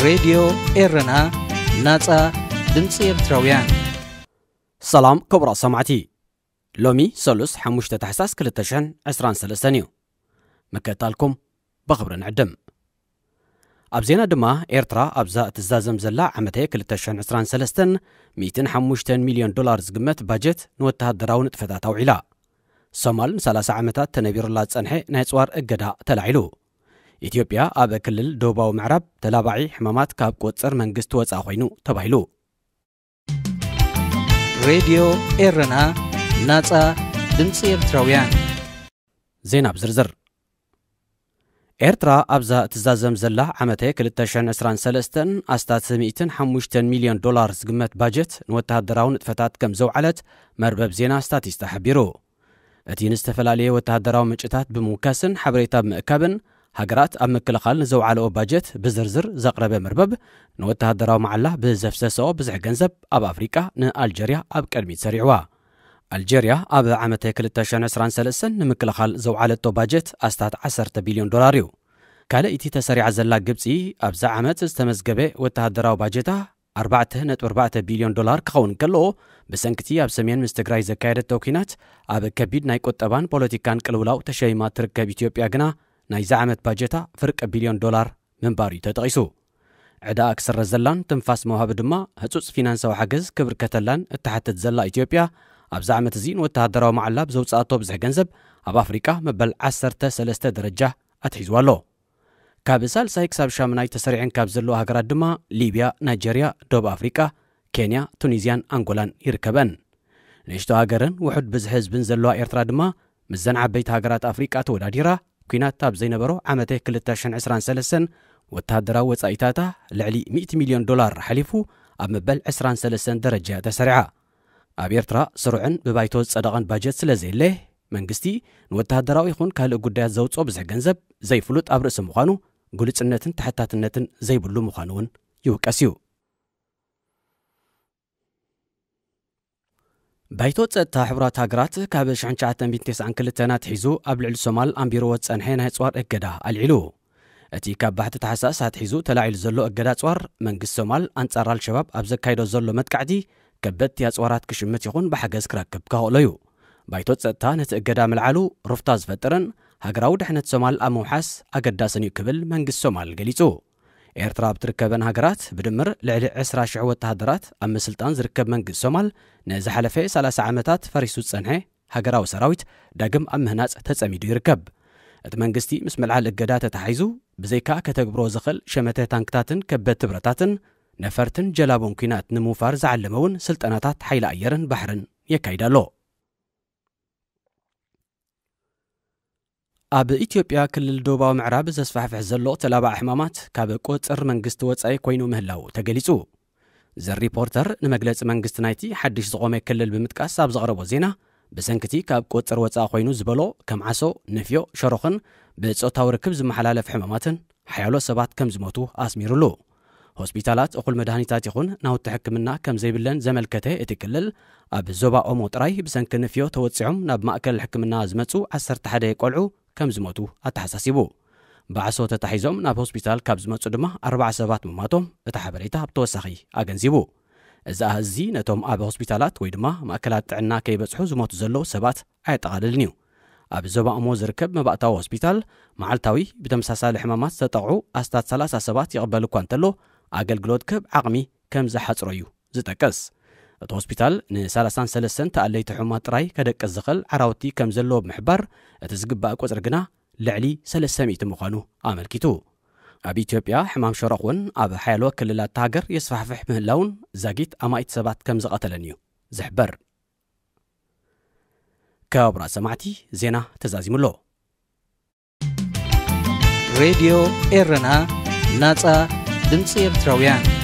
ሬድዮ ኤረና፣ ናጻ ድምጺ ኤርትራውያን። ሰላም ክቡራት ሰማዕቲ፣ ሎሚ ሰሉስ ሓሙሽተ ታሕሳስ ክልተ ሽሕን ዕስራን ሰለስተን እዩ። ምክትታልኩም ብኽብሪ ንዕድም። ኣብ ዜና ድማ፣ ኤርትራ ኣብዛ እትዛዘም ዘላ ዓመተ ክልተ ሽሕን ዕስራን ሰለስተን ሚእትን ሓሙሽተን ሚልዮን ዶላር ዝግመት ባጀት ንወተሃደራዊ ንጥፈታት ኣውዒላ። ሶማል ንሰላሳ ዓመታት ተነቢሩላ ዝጸንሐ ናይ ኣጽዋር እገዳ ተላዒሉ። ኢትዮጵያ ኣብ ክልል ደቡባዊ ምዕራብ ተላባዒ ሕማማት ካብ ቁጽጽር መንግስቲ ወጻኢ ኮይኑ ተባሂሉ። ሬድዮ ኤረና፣ ናጻ ድምጺ ኤርትራውያን። ዜና ብዝርዝር። ኤርትራ ኣብዛ እትዛዘም ዘላ ዓመተ ክልተ ሽሕን ዕስራን ሰለስተን ኣስታት ሚእትን ሓሙሽተን ሚልዮን ዶላር ዝግመት ባጀት ንወተሃደራዊ ንጥፈታት ከም ዘውዓለት መርበብ ዜና ስታቲስታ ሓቢሩ። እቲ ንዝተፈላለየ ወተሃደራዊ ምንጭታት ብምውካስን ሓበሬታ ብምእካብን ሃገራት ኣብ ምክልኻል ንዘውዓለኦ ባጀት ብዝርዝር ዘቕረበ መርበብ፣ ንወተሃደራዊ መዓላ ብዘፍሰሰኦ ብዝሒ ገንዘብ ኣብ ኣፍሪቃ ንኣልጀርያ ኣብ ቅድሚት ሰሪዕዋ። ኣልጀርያ ኣብ ዓመተ ክልተ ሽሕን ዕስራን ሰለስተን ንምክልኻል ዘውዓለቶ ባጀት ኣስታት ዓሰርተ ቢልዮን ዶላር እዩ። ካልእ እቲ ተሰሪዓ ዘላ ግብጺ፣ ኣብዛ ዓመት ዝተመዝገበ ወተሃደራዊ ባጀታ ኣርባዕተ ነጥቢ ኣርባዕተ ቢልዮን ዶላር ክኸውን ከሎ፣ ብሰንክቲ ኣብ ሰሜን ምስ ትግራይ ዘካየደቶ ኲናት ኣብ ከቢድ ናይ ቁጠባን ፖለቲካን ቅልውላው ተሸይማ ትርከብ ኢትዮጵያ ግና፣ ናይዚ ዓመት ባጀታ ፍርቂ ቢልዮን ዶላር ምንባሩ እዩ ተጠቒሱ። ዕዳኣ ክስረዘላን ትንፋስ ምውሃቡ ድማ ህጹጽ ፊናንሳዊ ሓገዝ ክብርከተላን እትሓትት ዘላ ኢትዮጵያ፣ ኣብዚ ዓመት እዚ ንወተሃደራዊ መዓላ ብዘውጽኣቶ ብዝሒ ገንዘብ ኣብ ኣፍሪቃ መበል ዓሰርተ ሰለስተ ደረጃ ኣትሒዝዋ ኣሎ። ካብ ሳልሳይ ክሳብ ሻምናይ ተሰሪዐን ካብ ዘለዋ ሃገራት ድማ ሊብያ፣ ናይጀርያ፣ ደቡብ ኣፍሪቃ፣ ኬንያ፣ ቱኒዝያን ኣንጎላን ይርከበን። ንእሽቶ ሃገርን ውሑድ ብዝሒ ህዝብን ዘለዋ ኤርትራ ድማ ምስዘን ዓበይቲ ሃገራት ኣፍሪቃ ተወዳዲራ፣ ኲናት ኣብ ዘይነበሮ ዓመተ ክልተ ሽሕን ዕስራን ሰለስተን ወተሃደራዊ ወጻኢታታ ልዕሊ ሚእቲ ሚልዮን ዶላር ሓሊፉ ኣብ መበል ዕስራን ሰለስተን ደረጃ እያ ተሰሪዓ። ኣብ ኤርትራ ስሩዕን ብባይቶ ዝጸደቐን ባጀት ስለ ዘየለ፣ መንግስቲ ንወተሃደራዊ ይኹን ካልእ ጉዳያት ዘውጽኦ ብዝሒ ገንዘብ ዘይፍሉጥ ኣብ ርእሲ ምዃኑ፣ ግሉጽነትን ተሓታትነትን ዘይብሉ ምዃኑ እውን ይውቀስ እዩ። ባይቶ ጸጥታ ሕቡራት ሃገራት ካብ ሽሕን ትሽዓተ ሚእትን ተስዓን ክልተን ኣትሒዙ ኣብ ልዕሊ ሶማል ኣንቢርዎ ዝጸንሐ ናይ ኣጽዋር እገዳ ኣልዒሉ። እቲ ካብ ባሕቲ ታሕሳስ ኣትሒዙ ተላዒሉ ዘሎ እገዳ ኣጽዋር፣ መንግስቲ ሶማል ኣንጻር ኣልሸባብ ኣብ ዘካይዶ ዘሎ መጥቃዕቲ ከበድቲ ኣጽዋራት ክሽምት ይኹን ብሓገዝ ክረክብ ከኽእሎ እዩ። ባይቶ ጸጥታ ነቲ እገዳ ምልዓሉ ሩፍታ ዝፈጥርን ሃገራዊ ድሕነት ሶማል ኣብ ምውሓስ ኣገዳስን እዩ ክብል መንግስቲ ሶማል ገሊጹ። ኤርትራ ኣብ ትርከበን ሃገራት ብድምር ልዕሊ ዕስራ ሽሕ ወተሃደራት ኣብ ምስልጣን ዝርከብ መንግስቲ ሶማል፣ ንዝሓለፈ ሰላሳ ዓመታት ፈሪሱ ዝጸንሐ ሃገራዊ ሰራዊት ዳግም ኣብ ምህናጽ ተጸሚዱ ይርከብ። እቲ መንግስቲ ምስ ምልዓል እገዳ ተተሓሒዙ፣ ብዘይካ ከተግብሮ ዝኽእል ሸመተ ታንክታትን ከበድቲ ብረታትን፣ ነፈርትን ጀላቡን ኲናት ንምውፋር ዝዓለመ እውን ስልጠናታት ሓይሊ ኣየርን ባሕርን የካይድ ኣሎ። ኣብ ኢትዮጵያ ክልል ደቡባዊ ምዕራብ ዘስፋሕፍሕ ዘሎ ተላባዒ ሕማማት ካብ ቁጽጽር መንግስቲ ወጻኢ ኮይኑ ምህላው ተገሊጹ። ዘ ሪፖርተር ንመግለጺ መንግስቲ ናይቲ ሓድሽ ዝቖመ ክልል ብምጥቃስ ኣብ ዘቕረቦ ዜና፣ ብሰንክቲ ካብ ቁጽጽር ወጻኢ ኮይኑ ዝበሎ ከም ዓሶ፣ ንፍዮ፣ ሸሮኽን ብጾታዊ ርክብ ዝመሓላለፍ ሕማማትን ሓያሎ ሰባት ከም ዝሞቱ ኣስሚሩሉ። ሆስፒታላት እኹል መድሃኒታት ይኹን ናውቲ ሕክምና ከም ዘይብለን ዘመልከተ እቲ ክልል፣ ኣብ ዞባ ኦሞ ጥራይ ብሰንኪ ንፍዮ ተወጺዖም ናብ ማእከል ሕክምና ዝመጹ ዓሰርተ ሓደ ቆልዑ ከም ዝሞቱ ኣተሓሳሲቡ። ብዓሶ ተታሒዞም ናብ ሆስፒታል ካብ ዝመጹ ድማ ኣርባዓ ሰባት ምሟቶም እቲ ሓበሬታ ብተወሳኺ ኣገንዚቡ። እዚ ኣሃዝ እዚ ነቶም ኣብ ሆስፒታላት ወይ ድማ ማእከላት ጥዕና ከይበጽሑ ዝሞቱ ዘለዉ ሰባት ኣየጠቓልልን እዩ። ኣብ ዞባ ኦሞ ዝርከብ መባእታዊ ሆስፒታል፣ መዓልታዊ ብተመሳሳሊ ሕማማት ዝተጠቕዑ ኣስታት ሰላሳ ሰባት ይቕበል እኳ እንተሎ፣ ኣገልግሎት ክህብ ዓቕሚ ከም ዝሓጽሮ እዩ ዝጠቅስ። እቲ ሆስፒታል ን ሰላሳን ሰለስተን ተኣለይቲ ሕሙማት ጥራይ ከደቅስ ዝኽእል ዓራውቲ ከም ዘለዎ ብምሕባር፣ እቲ ዝግባእ ቁጽሪ ግና ልዕሊ ሰለስተ ሚእቲ ምዃኑ ኣመልኪቱ። ኣብ ኢትዮጵያ፣ ሕማም ሸሮኽ እውን ኣብ ሓያሎ ክልላት እታ ሃገር የስፋሕፍሕ ምህላውን ዛጊት ኣማኢት ሰባት ከም ዝቐተለን እዩ ዝሕበር። ክቡራት ሰማዕቲ፣ ዜና ተዛዚሙ ኣሎ። ሬድዮ ኤረና፣ ናጻ ድምጺ ኤርትራውያን።